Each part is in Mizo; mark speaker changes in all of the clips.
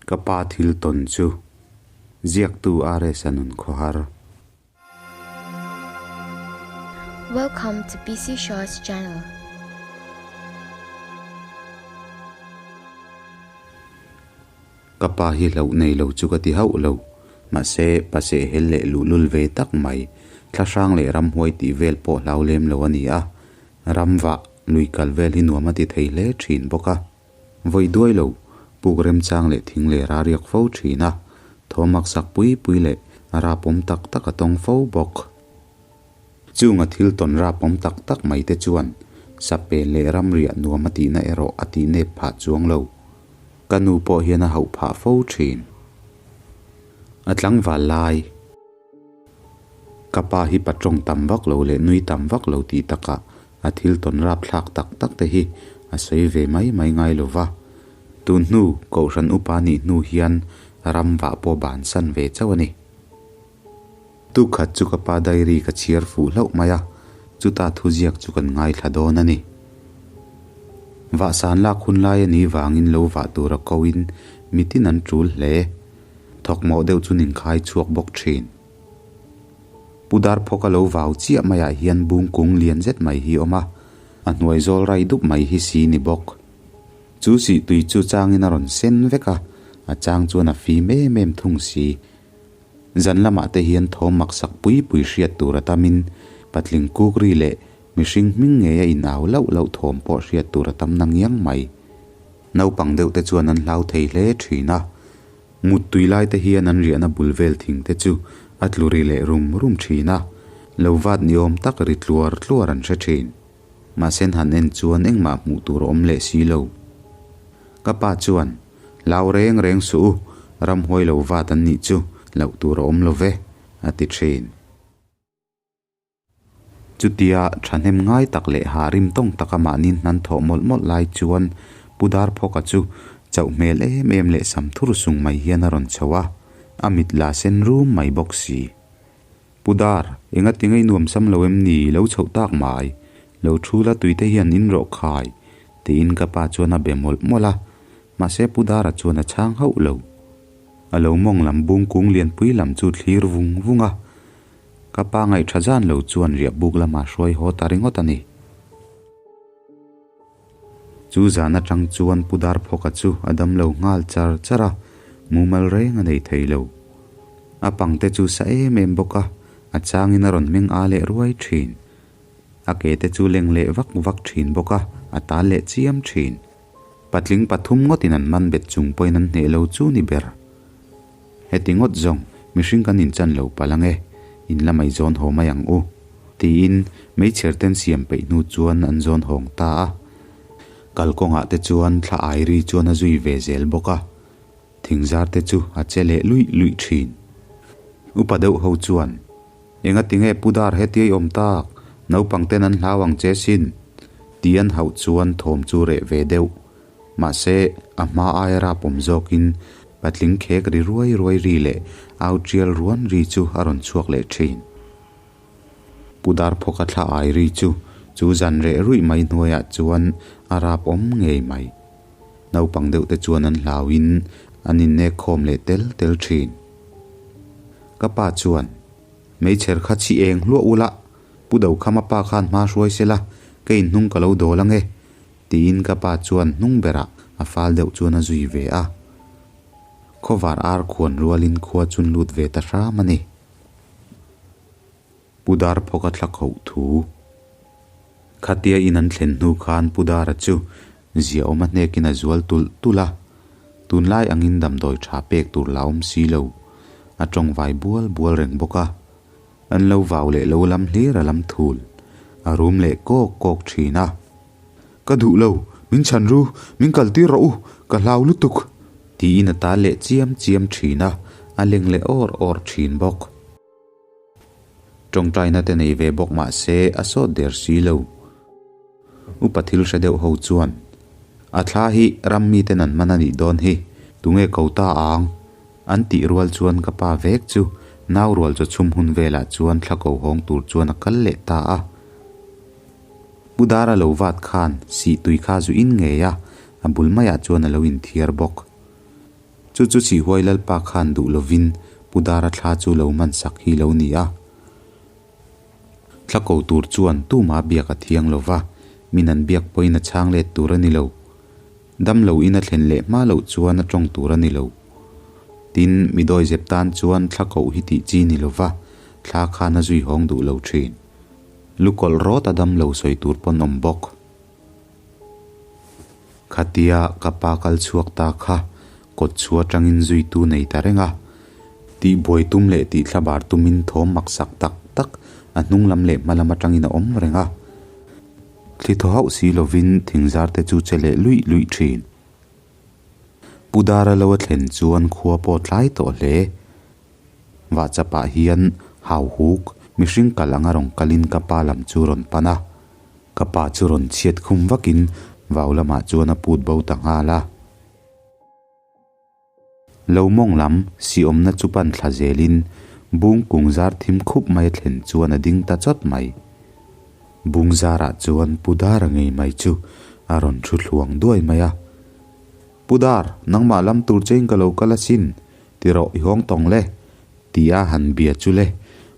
Speaker 1: Ka pa thil tawn chu ziaktu RS-a nun khawhar.
Speaker 2: Welcome to PC Shaw's channel.
Speaker 1: Ka pa hi hlauh nei lo chu ka ti hauh lo. Mahse, paseh hel leh luhlul ve tak mai, thlahrang leh ramhuai tih vel pawh hlau lem lo a ni a. Ramvah, lui kal vel hi nuam a ti thei hle thin bawk a. Vawi duai lo, puk remchang leh thing leh ra riak fo thin a, thawm sak pui pui leh rapawm tak tak a tawng fo bawk. Chunga thil tawn rapawm tak tak mai te chuan sapel leh ramriah nuam a tihna erawh a tih nep phah chuang lo. Ka nu pawh hian a hauh phah fo thin. A tlangval lai. Ka pa hi patawng tam vak lo leh nui tam vak lo tih takah a thil tawn rapthlak tak tak te hi a sawi ve mai mai ngai lo va. Tun hnu Kohhran upa nih hnu hian ram vah pawh bansan ve chauh a ni. Tukhat chu ka pa diary ka chhiar fuh hlauh mai a, chuta thuziak chu kan ngaithla dawn a ni. Vahsan lak hun lai a nih vangin lo vah tura koin mitin an tul hle. Thawkmawh deuh chu nin khai chhuak bawk thin. Pu Darphawka lo vau chiah maiah hian bung kung lian zet mai hi awm a, a hnuai zawl rai dup mai hi si ni bawk. Chu sih tui chu changin a rawn sen vek a, a chang chuan a fim em em thung si. Zan lamah te hian thawm mak sak pui pui hriat tur a tamin patling kuk ri leh mihring hming ngei a inau lauh lauh thawm pawh hriat tur a tam na ngiang mai. Naupang deuh te chuan an hlau thei hle thin a. Mut tui lai te hian an riahna bul vel thing te chu a tlu ri leh rum rum thin a, lo vat ni awm tak ri tluar tluar an hre thin. Mahse an han en chuan engmah hmuh tur a awm leh si lo. Ka pa chuan, Hlau reng reng suh u, ramhuai lo vat an nih chu hlauh tur a awm lo ve, a ti thin. Chutia thahnem ngai tak leh ha rim tawng taka mahni hnan thawh mawlh mawlh lai chuan Pu Darphawka chu chauh hmel em em leh sam thur sung mai hian a rawn chho a, a mit la sen rum mai bawk si. Pu Dar, enga ti ngei nuam sam lo em ni lo chhoh tak mai? Lo thu la tuite hian in rawh khai, tiin ka pa chuan a be mawlh mawlh a, mahse Pu Dara chuan a chhang hauh lo. A lo mawng lam bung kung lianpui lam chu thlir vung vung a, Ka pa ngaihṭha zan lo chuan riah buk lamah hruai haw ta ringawt a ni. Chu zan aṭang chuan Pu Darphawka chu a dam lo nghal char char a, mumal reng a nei thei lo. A pangte chu sa em em bawk a, a changin a rawn meng a leh ruai ṭhin. A ke te chu leng leh vak vak ṭhin bawk a, a tal leh chiam ṭhin. Patling pathum ngawtin an man bet chung pawhin an hneh lo chu ni ber. Heti ngawt zawng, mihring kan inchan lo palh ang e, in la mai zawn haw mai ang u, tiin meichher ten siam peih hnu chuan an zawn hawng ta a. Kalkawngah te chuan thla airi chuan a zui ve zel bawk a, thingzar te chu a che leh luih luih thin. Upa deuh ho chuan, Engati nge Pu Dar hetiai awm tak, naupang ten an hlau ang che sin? ti an hauh chuan thawm chu reh ve deuh. Mahse, a hma aia rapawm zawkin patling khek ri ruai ruai ri leh au tial ruan ri chu a rawn chhuak leh thin. Pu Darphawka thla ai ri chu chu zan reh ruih mai hnuaiah chuan a rapawm ngei mai. Naupang deuh te chuan an hlauin an innek khawm leh tel tel thin. Ka pa chuan, Meichher kha chhi eng hluah ula, Pu Dokhama pa khan hma hruai sela, ka inhnung ka lo dawl ange, Tiin ka pa chuan hnung berah a fal deuh chuan a zui ve a. Khawvar ar khuan rualin khua chun lut ve ta hram a ni. Pu Darphawka thla khoh thu. Khatia in an thlen hnu khan Pu Dara chu ziaawm a hnekin a zual tulh tulh a. Tunlai angin damdawi tha pek tur la awm si lo. A tawngvai bual bual reng bawk a. An lo vau leh lo lam hlir a lam thul. A rum leh kawk kawk thin a. Ka duh lo, min chhan ru, min kal tir rawh u, ka hlau lutuk! Tiin a tal leh chiam chiam thin a, a leng leh awr awr thin bawk. Tawngtaina te nei ve bawk mah se a sawt der si lo. Upa thil hre deuh ho chuan, A thla hi ram miten an man a nih dawn hi, tunge ko ta ang? An tih rual chuan ka pa vek chu nau rual chaw chhum hun velah chuan thla ko hawng tur chuan a kal leh ta a. Pu Dara lo vat khan sih tui kha zu in ngei a, a bul maiah chuan a lo inthiar bawk. Chu chu Sihhuai Lalpa khan duh lovin Pu Dara thla chu lo man sak hi lo ni a. Thla ko tur chuan tuma biak a thiang lo va, min an biak pawhin a chhang let tur a ni lo. Dam lo in a thlen leh hma loh chuan a tawng tur a ni lo. Tin, mi dawi zep tan chuan thla koh hi tih chi ni lo va, thla khan a zui hawng duh lo thin. Lu kawlh rawt a dam lo sawi tur pawn awm bawk. Khatia ka pa kal chhuak ta kha kawt chhu atangin zuitu nei ta reng a. Tih buai tum leh tih thlabar tumin thawm maksak tak tak a hnung lam leh hma lam atangin a awm reng a. Thli thaw hauh si lovin thingzar te chu che leh luih luih thin. Pu Dara lo a thlen chuan khua pawh tlai tawh hle. Vahchapah hian hauhuk mihring kal anga rawn kalin ka pa lam chu rawn pan a. Ka pa chu rawn chhiat khum vakin vau lamah chuan a put bo ta nghal a. Lo mawng lam si awmna chu pan thla zelin bung kung zar thim khup mai a thlen chuan a ding ta chawt mai. Bung zarah chuan Pu Dara ngei mai chu a rawn thu thluang duai mai a. Pu Dar, nangmah lam tur chein ka lo kal asin, ti rawh i hawng tawng le, ti a han bia chu le.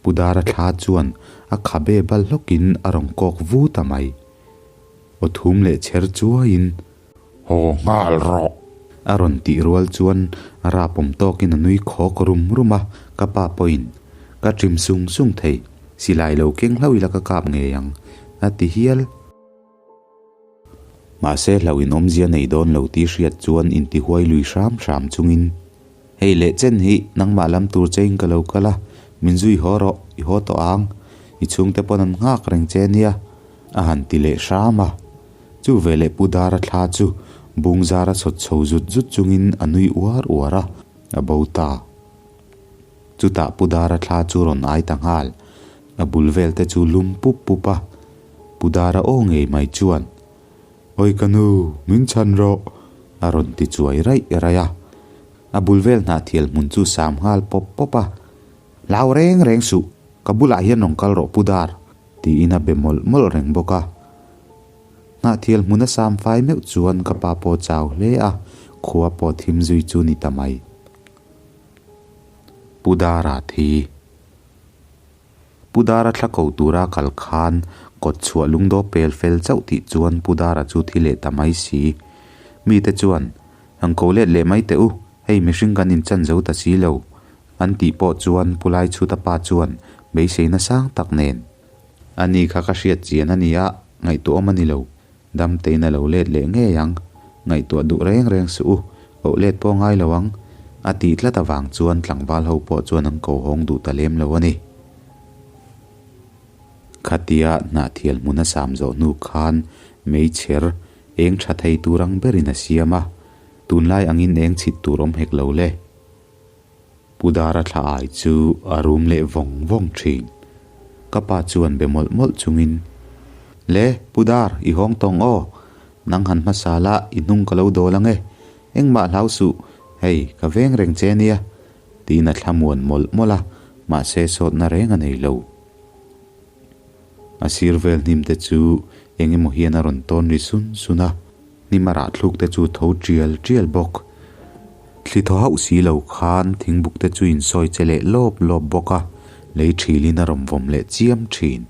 Speaker 1: Pu Dara thla chuan a khabe bal hlawkin a rawn kawk vu ta mai. Aw thum leh chher chuaiin. Haw nghal rawh! A rawn tih rual chuan rapawm tawkin a nui khawk rum rum a, ka pa pawhin, Ka ṭim sung sung thei, silai lo keng hlauh ila ka kap ngei ang, a ti hial. Mahse hlauh in awmzia nei dawn lo tih hriat chuan intihuai lui hram hram chungin, Hei leh chen hi nangmah lam tur chein ka lo kal a, min zui haw rawh, i haw tawh ang, i chhungte pawn an nghak reng che nia, a han ti leh hram a. Chu veleh Pu Dara thla chu bung zara chhawt chho zut zut chungin a nui uar uar a, a bo ta. Chutah Pu Dara thla chu rawn ai ta nghal, a bul vel te chu lum pup pup a. Pu Dara aw ngei mai chuan, Awi ka nu, min chhan rawh! a rawn ti chuai raih raih a. A bul vel hnahthial hmun chu sam nghal pawp pawp a, Hlau reng reng suh, ka bulah hian rawn kal rawh Pu Dar! tiin a be mawlh mawlh reng bawk a. Hnahthial hmun a sam fai meuh chuan ka pa pawh chau hle a, khua pawh thim zui chu ni ta mai. Pu Dara thi. Pu Dara thla ko tura kal khan kawt chhuah lungdaw pel fel chauh tih chuan Pu Dara chu thi leh ta mai si. Mite chuan, Ang ko let leh mai teh u, hei mihring kan inchan zo ta si lo, An tih pawh chuan Pu Laichhuta pa chuan beiseina sang tak nen, A ni kha ka hriat chian a nia, ngaihtuahawm a ni lo. Damtein a lo let leh ngei ang, ngaihtuah duh reng reng suh u, koh let pawh ngai lo ang, a tih tlat avang chuan tlangval ho pawh chuan an ko hawng duh ta lem lo a ni. Khatia hnahthial hmun a sam zawh hnu khan meichher eng tha thei tur ang berin a siam a, tunlai angin eng chhit tur awm hek lo le. Pu Dara thla ai chu a rum leh vawng vawng thin. Ka pa chuan be mawlh mawlh chungin, Le, Pu Dar, i hawng tawng aw. Nang han hmasa la, i hnung ka lo dawl ang e. Engmah hlau suh, hei, ka veng reng che nia, tiin a thla muan mawlh mawlh a, mahse sawtna reng a nei lo. A sir vel hnim te chu eng emaw hian a rawn tawn ri sun sun a, hnim a rah thluk te chu tho tial tial bawk. Thli thaw hauh si lo khan thingbuk te chu insawi che leh lawp lawp bawk a, lei thilin a rawn vawm leh chiam thin.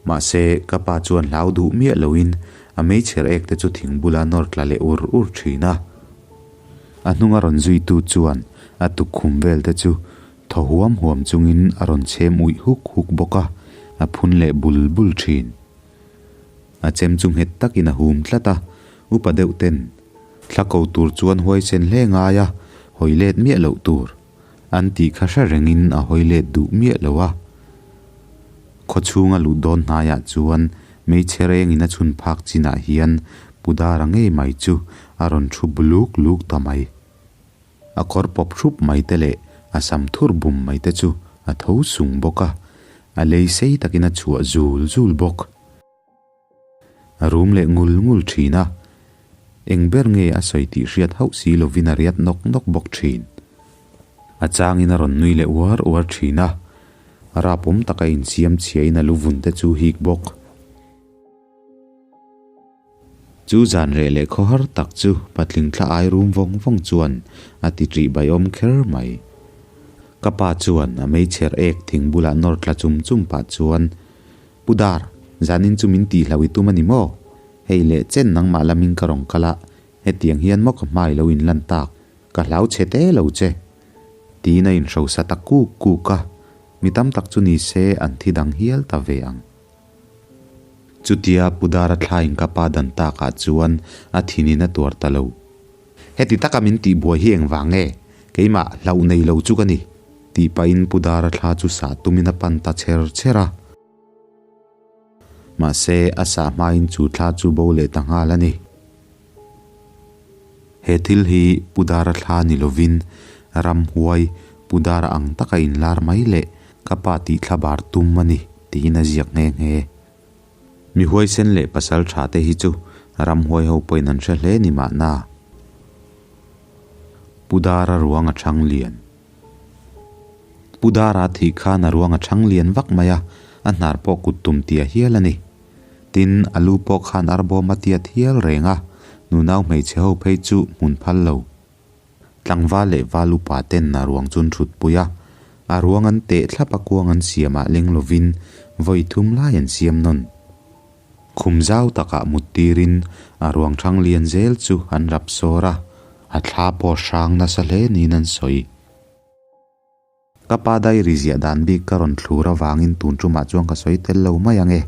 Speaker 1: Mahse, ka pa chuan hlau duh miah loin a meichher ek te chu thingbula nawr tla leh ur ur thin a. A hnunga rawn zuitu chuan a tukkhum vel te chu Thaw huam huam chungin a rawn chhem uih huk huk bawk a, a phun leh bul bul thin. A chem chu nghet takin a hum tlat a, upa deuh ten thla ko tur chuan huaisen hle ngai a, hawi let miah loh tur an tih kha hre rengin a hawi let duh miah lo a. Khaw chhunga luh dawn hnaiah chuan hmeichhe rengin a chhun phak chinah hian Pu Dara ngei mai chu a rawn thu buluk luk ta mai. A kawr pawp hrup mai te leh a sam thur bum mai te chu a tho sung bawk a, a lei sei takin a chhuah zul zul bawk. A rum leh ngul ngul thin a, eng ber nge a sawi tih hriat hauh si lovin a riat nawk nawk bawk thin. A changin a rawn nui leh uar uar thin a, rapawm taka insiam chhiain a luvun te chu hik bawk. Chu zan reh leh khawhar tak chu patling thla ai rum vawng vawng chuan a ti ṭih baiawm kher mai. Ka pa chuan a meichher ek thing bulah nawr tla chum chum pah chuan, Pu Dar, zanin chu min tihloh i tum a ni maw? Hei leh chen nangmah lamin ka rawn kal a, hetiang hian maw ka hmai lo inlan tak, ka hlau chhe te lo che. Tiin a inhrosa ta kuk kuk a, mi tam tak chu ni se an thi dang hial ta ve ang. Chutia Pu Dara thlain ka pa dan takah chuan a thinin a tuar ta lo. Heti taka min tihbuai hi engvang nge? Keimah hlauh nei lo chu ka ni, tih pahin Pu Dara thla chu sah tumin a pan ta cher cher a. Mahse, a sah hmain chu thla chu bo leh ta nghal a ni. He thil hi Pu Dara thla ni lovin ramhuai Pu Dara ang taka inlar mai leh ka pa tih thla bar tum a ni tiin a ziak nghe nghe. Mi huaisen leh pasal tha te hi chu ramhuai ho pawhin an hre hle ni mahna. Pu Dara ruang a chhang lian. Pu Dara thih khan a ruang a chhang lian vak mai a, a hnar pawh kut tum tia hial a ni. Tin, a lu pawh khan arbawm a tiat hial reng a, nunau hmeichhe ho phei chu hmun phal lo. Tlangval leh val upa ten a ruang chu an thut pui a, a ruang an teh thlap a kuang an siamah leng lovin vawi thum lai an siam nawn. Khum zau takah mut tirin a ruang thang lian zel chu an rap sawr a, a thla pawh hrang nasa hle niin an sawi. Ka pa diary ziah dan bik ka rawn thlur avangin tun tumah chuan ka sawi tel lo mai ang e.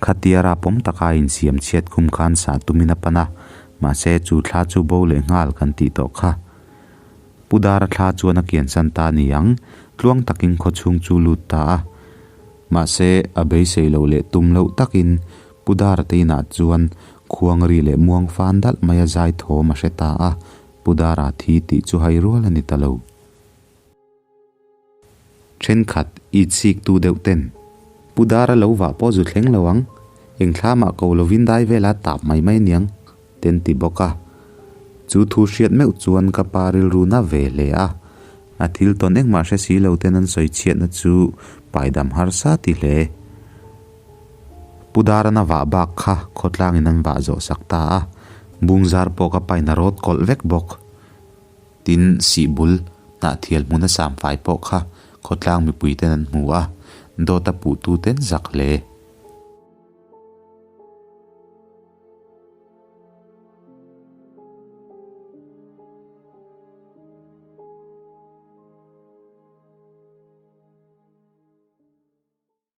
Speaker 1: Khatia rapawm taka insiam chhiat khum khan sah tumin a pan a, mahse chu thla chu bo leh nghal kan tih tawh kha. Pu Dara thla chuan a kiansan ta ni ang, tluang takin khawchhung chu lut ta a. Mahse a beisei loh leh tum loh takin Pu Dara te inah chuan khuangri leh muang fan dalh maia zai thawm a hre ta a, Pu Dara thi tih chu hai rual a ni ta lo. Thenkhat i chik tu deuh ten Pu Dara lo vah pawh zu thleng lo ang, eng thlamah ko lovin dai vela tap mai mai aniang, ten ti bawk a. Chu thu hriat meuh chuan ka pa rilru na ve hle a, a thil tawn engmah hre si lo ten an sawi chhiatna chu paidam harsa ti hle. Pu Darana vah bak kha khawtlangin an vah zawh sak ta a, bungzar pawh ka pain a rawt kawlh vek bawk. Tin, sihbul, hnahthial hmuna samfai pawh kha khawtlang mipuiten an hmu a, dawt a puhtuten zak hle.